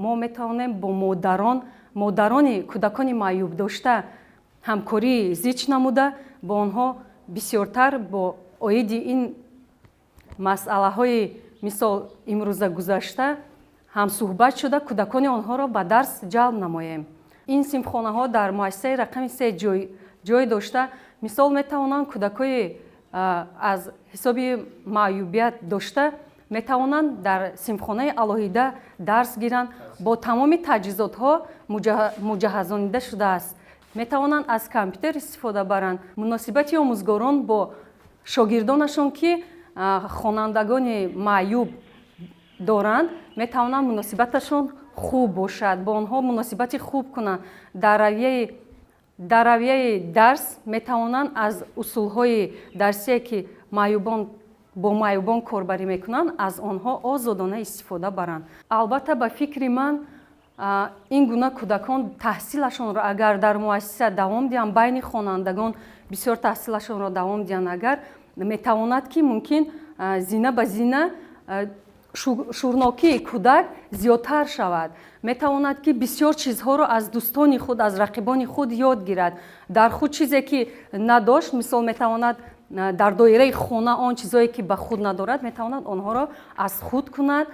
Мо метавонем бо модарон, модарони кӯдакони маъюб дошта ҳамкории зич намуда, бо онҳо бисёртар бо оиди ин масъалаҳои, мисол, имрӯза гузашта ҳамсӯҳбат шуда, кӯдакони онҳоро ба дарс ҷалб намоем. Ин синфхонаҳо дар муассисаи рақами се ҷой дошта, мисол, метавонанд кӯдакҳои аз ҳисоби маъюбият дошта метавонанд дар синфхонаи алоҳида дарс гиранд. Бо тамоми таҷҳизотҳо муҷаҳҳазонида шудааст, метавонанд аз компютер истифода баранд. Муносибати омӯзгорон бо шогирдонашон, ки хонандагони маъюб доранд, метавонанд муносибаташон хуб бошад, бо онҳо муносибати хуб кунанд. Дар равияи дарс метавонанд аз усулҳои дарсие, ки маъюбон бо маъюбон корбарӣ мекунанд, аз онҳо озодона истифода баранд. Албатта, ба фикри ман, ин гуна кӯдакон таҳсилашонро агар дар муассиса давом диҳанд, байни хонандагон бисёр таҳсилашонро давом диҳанд агар, метавонад, ки мумкин зина ба зина шурнокии кӯдак зиёдтар шавад, метавонад, ки бисёр чизҳоро аз дӯстони худ, аз рақибони худ ёд гирад. Дар худ чизе ки надошт, мисол, метавонад дар доираи хона он чизҳое ки ба худ надорад, метавонад онҳоро аз худ кунад.